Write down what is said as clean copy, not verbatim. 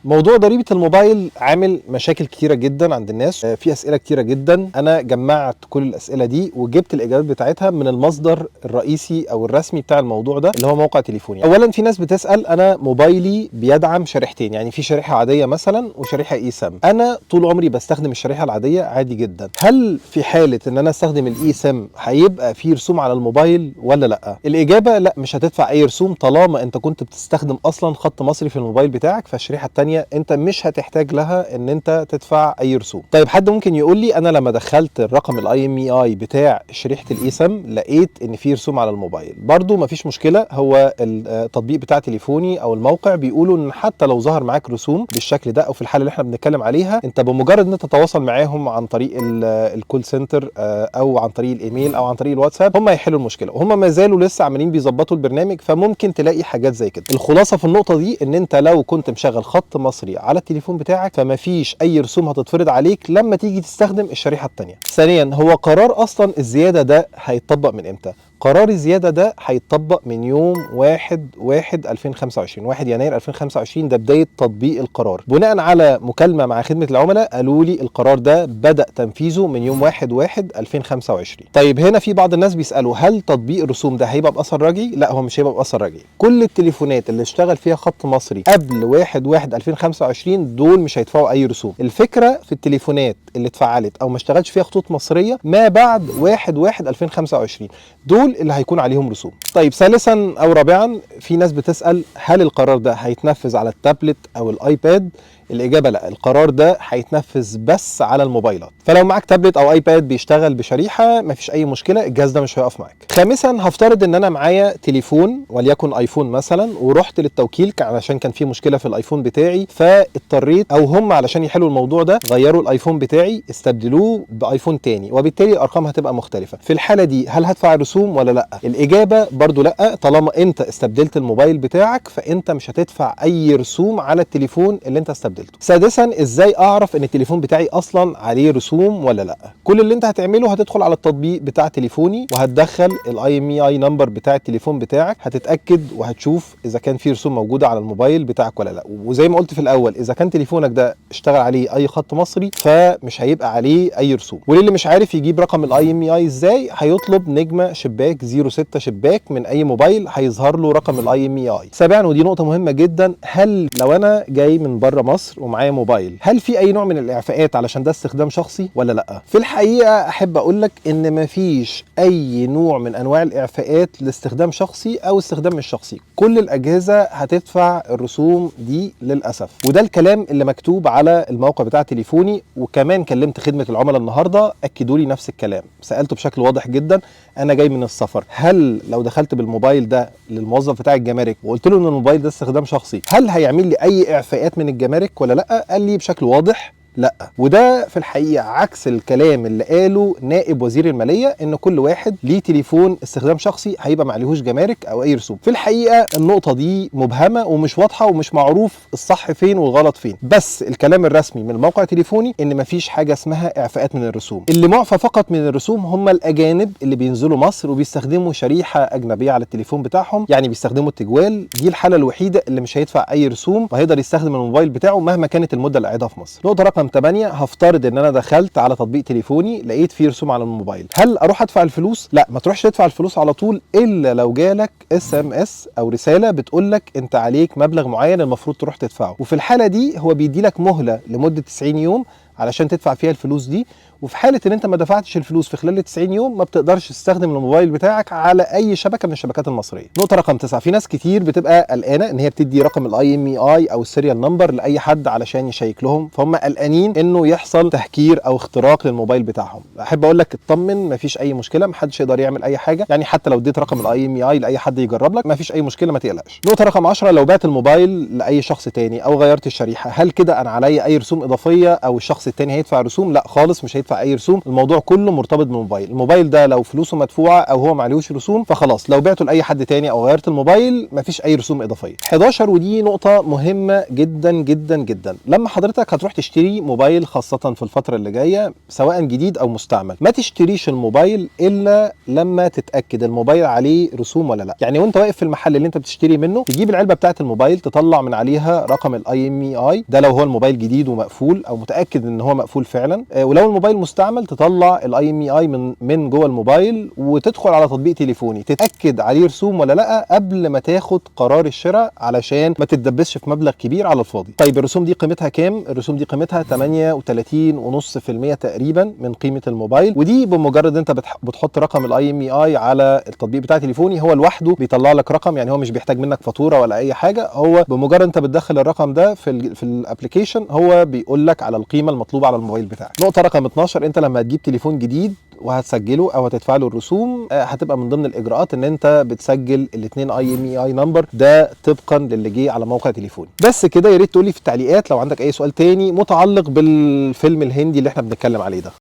موضوع ضريبة الموبايل عامل مشاكل كتيرة جدا عند الناس، في أسئلة كتيرة جدا. أنا جمعت كل الأسئلة دي وجبت الإجابات بتاعتها من المصدر الرئيسي أو الرسمي بتاع الموضوع ده اللي هو موقع تليفوني. أولا في ناس بتسأل أنا موبايلي بيدعم شريحتين، يعني في شريحة عادية مثلا وشريحة eSIM. أنا طول عمري بستخدم الشريحة العادية عادي جدا، هل في حالة إن أنا أستخدم ال eSIM هيبقى في رسوم على الموبايل ولا لأ؟ الإجابة لأ، مش هتدفع أي رسوم طالما أنت كنت بتستخدم أصلا خط مصري في الموبايل بتاعك، فالشريحة التانية انت مش هتحتاج لها ان انت تدفع اي رسوم. طيب حد ممكن يقول لي انا لما دخلت الرقم ال IMEI بتاع شريحة ال eSIM لقيت ان في رسوم على الموبايل، برضو مفيش مشكلة. هو التطبيق بتاع تليفوني او الموقع بيقولوا ان حتى لو ظهر معاك رسوم بالشكل ده او في الحالة اللي احنا بنتكلم عليها، انت بمجرد ان انت تتواصل معاهم عن طريق ال call center او عن طريق الايميل او عن طريق الواتساب هم هيحلوا المشكلة، وهم ما زالوا لسه عمالين بيظبطوا البرنامج، فممكن تلاقي حاجات زي كده. الخلاصة في النقطة دي ان انت لو كنت مشغل خط مصري على التليفون بتاعك فما فيش اي رسوم هتتفرض عليك لما تيجي تستخدم الشريحة الثانية. ثانيا، هو قرار اصلا الزيادة ده هيتطبق من امتى؟ قرار الزيادة ده هيتطبق من يوم 1/1/2025، 1 يناير 2025، ده بداية تطبيق القرار. بناء على مكالمة مع خدمة العملاء قالوا لي القرار ده بدأ تنفيذه من يوم 1/1/2025. طيب هنا في بعض الناس بيسألوا هل تطبيق الرسوم ده هيبقى بأثر رجعي؟ لا، هو مش هيبقى بأثر رجعي. كل التليفونات اللي اشتغل فيها خط مصري قبل 1/1/2025 دول مش هيدفعوا أي رسوم. الفكرة في التليفونات اللي اتفعلت أو ما اشتغلش فيها خطوط مصرية ما بعد 1/1/2025 دول اللي هيكون عليهم رسوم. طيب ثالثا او رابعا، في ناس بتسأل هل القرار ده هيتنفذ على التابلت او ال iPad؟ الاجابة لا، القرار ده هيتنفذ بس على الموبايلات. فلو معاك تابلت او iPad بيشتغل بشريحه مفيش اي مشكلة، الجهاز ده مش هيقف معاك. خامسا، هفترض ان انا معايا تليفون وليكن iPhone مثلا، ورحت للتوكيل علشان كان في مشكلة في ال iPhone بتاعي، فاضطريت او هم علشان يحلوا الموضوع ده غيروا ال iPhone بتاعي استبدلوه ب iPhone تاني، وبالتالي الارقام هتبقى مختلفة. في الحالة دي هل هدفع رسوم ولا لا؟ الاجابة برضو لا، طالما انت استبدلت الموبايل بتاعك فانت مش هتدفع اي رسوم على التليفون اللي انت استبدلته. سادسا، ازاي اعرف ان التليفون بتاعي اصلا عليه رسوم ولا لا؟ كل اللي انت هتعمله هتدخل على التطبيق بتاع تليفوني وهتدخل ال IMEI number بتاع التليفون بتاعك، هتتاكد وهتشوف اذا كان في رسوم موجودة على الموبايل بتاعك ولا لا. وزي ما قلت في الاول، اذا كان تليفونك ده اشتغل عليه اي خط مصري فمش هيبقى عليه اي رسوم. وللي مش عارف يجيب رقم ال IMEI ازاي، هيطلب نجمه شباك 06 شباك من اي موبايل هيظهر له رقم ال IMEI. سابعا، ودي نقطة مهمة جدا، هل لو انا جاي من بره مصر ومعايا موبايل هل في اي نوع من الاعفاءات علشان ده استخدام شخصي ولا لا؟ في الحقيقة احب اقول لك ان مفيش اي نوع من انواع الاعفاءات لاستخدام شخصي او استخدام مش شخصي، كل الاجهزة هتدفع الرسوم دي للاسف. وده الكلام اللي مكتوب على الموقع بتاع تليفوني، وكمان كلمت خدمة العملاء النهارده اكدوا لي نفس الكلام. سالته بشكل واضح جدا، انا جاي من السفر، هل لو دخلت بالموبايل ده للموظف بتاع الجمارك وقلت له ان الموبايل ده استخدام شخصي هل هيعمل لي اي اعفاءات من الجمارك ولا لا؟ قال لي بشكل واضح لا. وده في الحقيقة عكس الكلام اللي قاله نائب وزير المالية ان كل واحد ليه تليفون استخدام شخصي هيبقى معلهوش جمارك او اي رسوم. في الحقيقة النقطة دي مبهمة ومش واضحة ومش معروف الصح فين والغلط فين، بس الكلام الرسمي من موقع تليفوني ان مفيش حاجة اسمها اعفاءات من الرسوم. اللي معفى فقط من الرسوم هم الاجانب اللي بينزلوا مصر وبيستخدموا شريحة اجنبية على التليفون بتاعهم، يعني بيستخدموا التجوال. دي الحالة الوحيدة اللي مش هيدفع اي رسوم وهيقدر يستخدم الموبايل بتاعه مهما كانت المدة اللي قاعدها في مصر. نقطة رقم 8، هفترض ان انا دخلت على تطبيق تليفوني لقيت فيه رسوم على الموبايل، هل اروح ادفع الفلوس؟ لا، ما تروحش تدفع الفلوس على طول الا لو جالك SMS او رسالة بتقول لك انت عليك مبلغ معين المفروض تروح تدفعه، وفي الحالة دي هو بيدي لك مهله لمدة 90 يوم علشان تدفع فيها الفلوس دي. وفي حاله ان انت ما دفعتش الفلوس في خلال 90 يوم ما بتقدرش تستخدم الموبايل بتاعك على اي شبكة من الشبكات المصرية. نقطة رقم 9، في ناس كتير بتبقى قلقانة ان هي بتدي رقم ال IMEI او ال serial number لاي حد علشان يشيك لهم، فهم قلقانين انه يحصل تهكير او اختراق للموبايل بتاعهم. احب اقول لك اطمن، مفيش اي مشكلة، محدش يقدر يعمل اي حاجة، يعني حتى لو اديت رقم ال IMEI لاي حد يجرب لك مفيش اي مشكلة، ما تقلقش. نقطة رقم 10، لو بعت الموبايل لاي شخص تاني او غيرت الشريحة هل كده انا عليا اي رسوم اضافية او الشخص التاني هيدفع رسوم؟ لا خالص، مش هيدفع تدفع اي رسوم. الموضوع كله مرتبط بالموبايل. الموبايل ده لو فلوسه مدفوعة او هو معلوش رسوم فخلاص، لو بعته لاي حد تاني او غيرت الموبايل مفيش اي رسوم اضافية. 11، ودي نقطة مهمة جدا جدا جدا، لما حضرتك هتروح تشتري موبايل خاصة في الفترة اللي جاية سواء جديد او مستعمل، ما تشتريش الموبايل الا لما تتاكد الموبايل عليه رسوم ولا لا. يعني وانت واقف في المحل اللي انت بتشتري منه تجيب العلبة بتاعه الموبايل، تطلع من عليها رقم ال IMEI ده لو هو الموبايل جديد ومقفول او متاكد ان هو مقفول فعلا، ولو الموبايل مستعمل تطلع ال IMEI من جوه الموبايل وتدخل على تطبيق تليفوني تتاكد عليه رسوم ولا لا قبل ما تاخد قرار الشراء، علشان ما تتدبسش في مبلغ كبير على الفاضي. طيب الرسوم دي قيمتها كام؟ الرسوم دي قيمتها 38.5% تقريبا من قيمة الموبايل، ودي بمجرد انت بتحط رقم ال IMEI على التطبيق بتاع تليفوني هو لوحده بيطلع لك رقم، يعني هو مش بيحتاج منك فاتورة ولا اي حاجة، هو بمجرد انت بتدخل الرقم ده في ال application هو بيقول لك على القيمة المطلوبة على الموبايل بتاعك. نقطة رقم 12، انت لما تجيب تليفون جديد وهتسجله او هتدفع له الرسوم، هتبقى من ضمن الاجراءات ان انت بتسجل الاثنين IMEI number ده طبقا للي جه على موقع تليفوني. بس كده، يا ريت تقولي في التعليقات لو عندك اي سؤال تاني متعلق بالفيلم الهندي اللي احنا بنتكلم عليه ده.